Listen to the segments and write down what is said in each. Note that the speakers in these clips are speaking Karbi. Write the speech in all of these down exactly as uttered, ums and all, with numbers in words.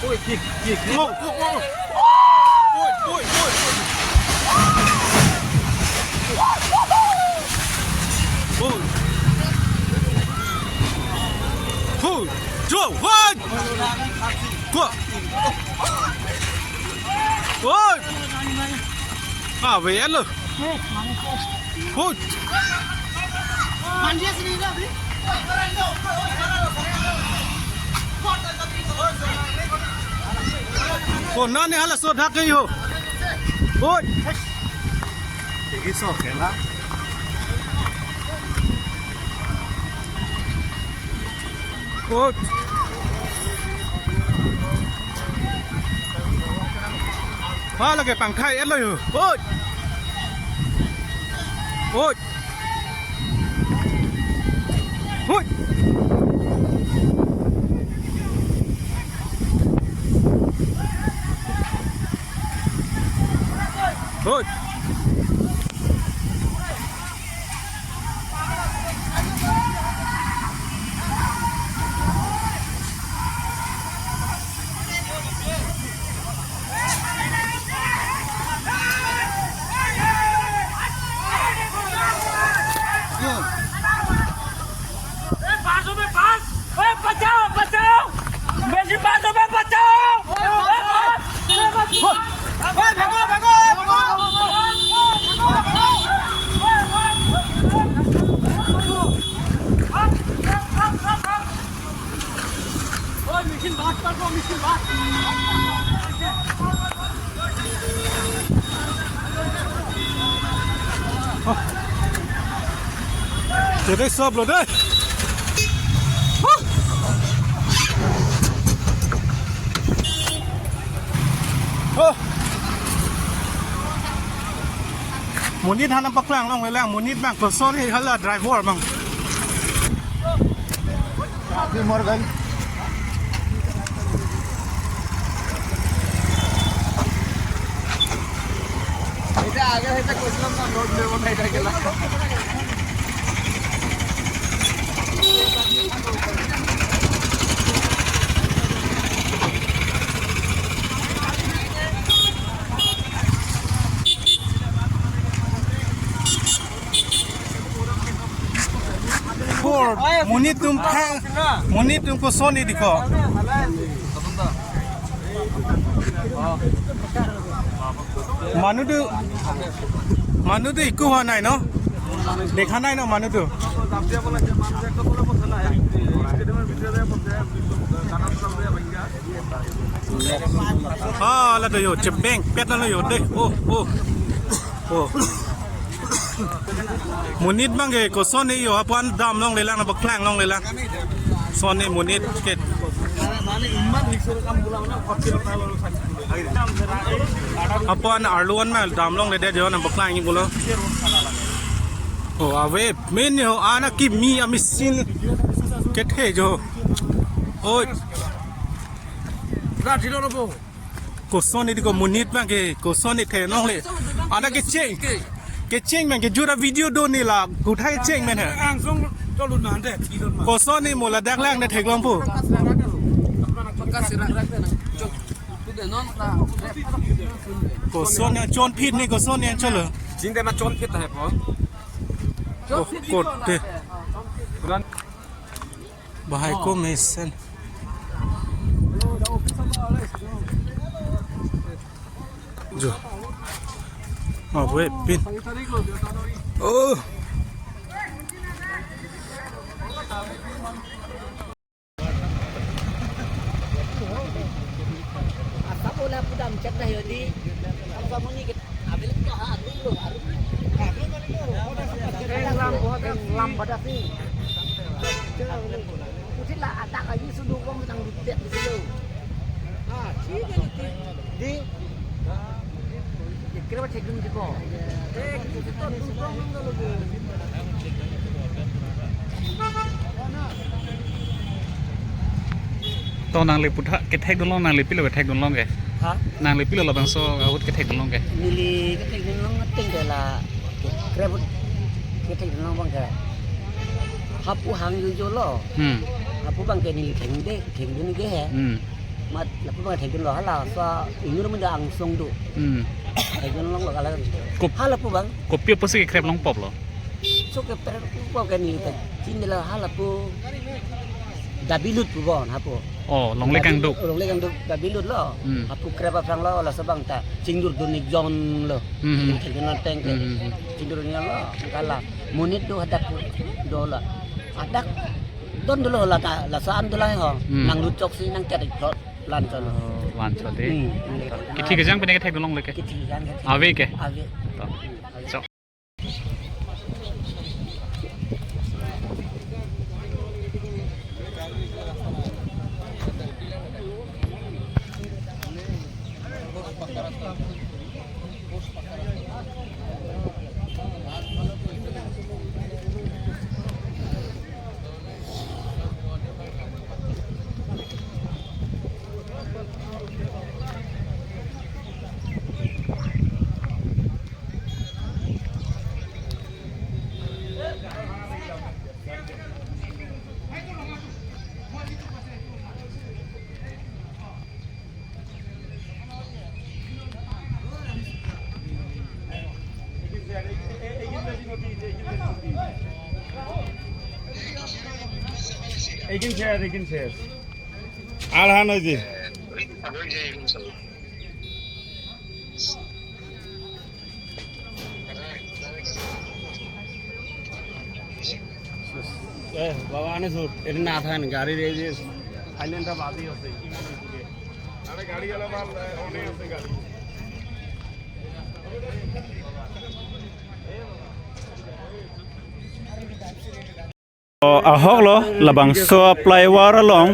Oi, kik, kik, kik. Oi, oi, oi. Oi, oi, oi. Oi. Hu, jo, wan. Ko. Oi. Ah, ve alo. Hut. Konat ne halaso adak ke ho. Hut. Tigi so kela. Hut. Hala ke pangkhai etlo ho. Hut. Hut. Hut. Hut. ए, पाँच सौ में पाँच। ए, बचाओ, बचाओ। बेसी पाँच सौ में बचाओ। ए, पाँच। ए, भागो, भागो, भागो। Dei, dei, sob lo dei. Oh. Monit aphan nangpaklang longlelang, monit abang kosonsi hala driver abang. Di Morgan. Ita agar kita kuslam na road level hai thakela. Por, monit atum pha, monit atum kosonsi dei ko. Manu do, manu do iku hoa nai no? Dekha nai no manu do. Ah, la do jo, chebeng, pet la jo dei. Oh, oh. Oh. Monit abang ke kosonsi jo, aphan dam longlelang, nangpaklang longlelang. Kosonsi monit ke. Aphan arlo an ma dam longledet jo, nangpaklangji pulo. Oh, ave, main jo, ana kimi a machine kethe jo. Oh. Ra thilo robo. Kosonsi dei ko monit abang ke, kosonsi the longle. Ana kecheng. Kecheng abang ke jura video do neli la, kuthai kecheng amen he. Angsong tolun mande, thilun ma. Kosonsi mo ladak lang ne theklongpo. Kosonsi chonphit ne, kosonsi cholo. Jingde ma chonphit hai po. Ko, kote. Bahai ko mesen. Jo. Mabue pin. Oh. Asa bola pudam chat dah yodi. Asa muni ke abil ke ha arum lo arum. Lam bahut lam badas ni. Uthi la adak ayu sudu kong nang dutet di situ. Ah, thik hai, thik. Di. Kira ba thekdun di ko. To nangli puthot kethekdun long, nangli pilo kethekdun long ke? Ha? Nangli pilo labangso ahut kethekdun long ke? Neli kethekdun long ateng ke la krebut kethekdun long abang ke. Hapu hang yo jo lo. Hmm. Hapu abang ke neli thengde, thekdun ke he. Hmm. Mat lapu bang thekdunlo, halaso ingnur amonit angsong do. Hmm. Thekdun longlo kalang. Kop- Halapu bang. Kopi apotsi kekrep longpoplo? So kekrep longpop ke neli ta chinilo, halapu dabilut pu bon hapu. Oh, longle kangduk. Longle kangduk dabilutlo. Hmm. Hapu krep aphranglo, laso bang ta chingdurdun ik jonlo. Hmm. Thekdun ateng ke. Hmm, hmm, hmm. Chingdurdun jonlo. Kala monit do hadak dola. Hadak don dolo la ta, laso an dolang ho. Hmm. Nanglut choksi nangchat ik thot. Lanchon. Oh, lanchon de. Hmm. Kithi kejang pine kethekdun longle ke? Kithi kejang ke. Ave ke? Ave. To. Chok. Ekin share, ekin share. Arhan hoy je. এ, বাবা আনে সুর, এটা না থাকেন, গাড়ি রেজে, সাইলেন্টটা বাজেই আছে, কি মনে করে? আরে গাড়ি এলা মাল, এ, অনে আছে গাড়ি। O, ahoklo, labangso flyover along,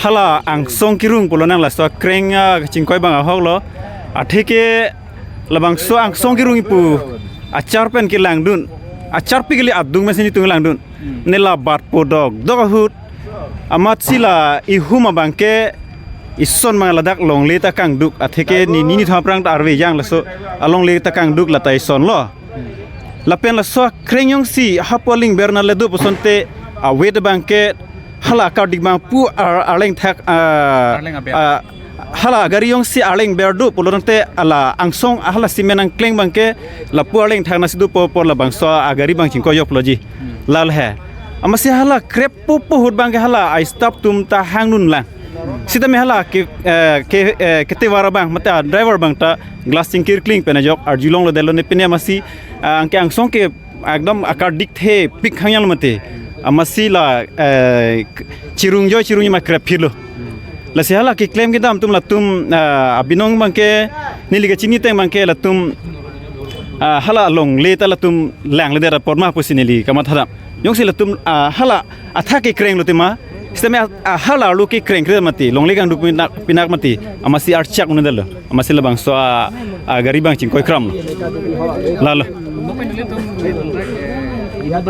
hala angsong kerung pulo nang laso kreng, ah, chingkoi bang ahoklo. Atheke labangso angsong kerung pu achar pen kelangdun. Acharpi kali adung mesen itum langdun. Hmm. Neli la bat po dokdok ahut. Amatsi la ihum abangke ison mang ladak longle ta kangduk. Atheke ni, ni, ni thom aphrang ta arve jang laso alongle ta kangduk la ta isonlo. Lapen laso kreng jongsi hapu aling ber nangle do pusonte awet abangke hala akardik bang pu ar-, arleng thak, ah, arleng aber. Ah, hala gari jongsi arleng ber do pulo tangte hala angsong hala cement angkleng abangke lapu arleng thak nasi do po, po labangso agari bang chingkoi joklo ji. Hmm. Lal he. Amatsi hala krep pupu ahut abangke hala a-staff atum ta hangdun lang. Sitame hala ke, eh, ke, eh, kete vara bang, mate driver bang ta glass chingkir kling pen ajok arjulonglo detlo ne pine amatsi, ah, anke angsong ke ekdom akardik thepik hangyang mate. Amatsi la, eh, chirung joi chirung ma krep phirlo. Lasi hala keklem kedam atum latum, ah, abinong abangke neli kachini ateng abangke latum, ah, hala longle ta latum langle det apot ma pusi neli kamatha dam. Jongsi latum, ah, hala athak kekreng lo tema. Sitame a, a hala arlo kekreng kre mati. Longle kangduk pinak, pinak mati. Amatsi archak un detlo. Amatsi labangso a, agari bang chingkoi kramlo. Lalo.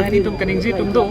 Ini tum kaningje tum do.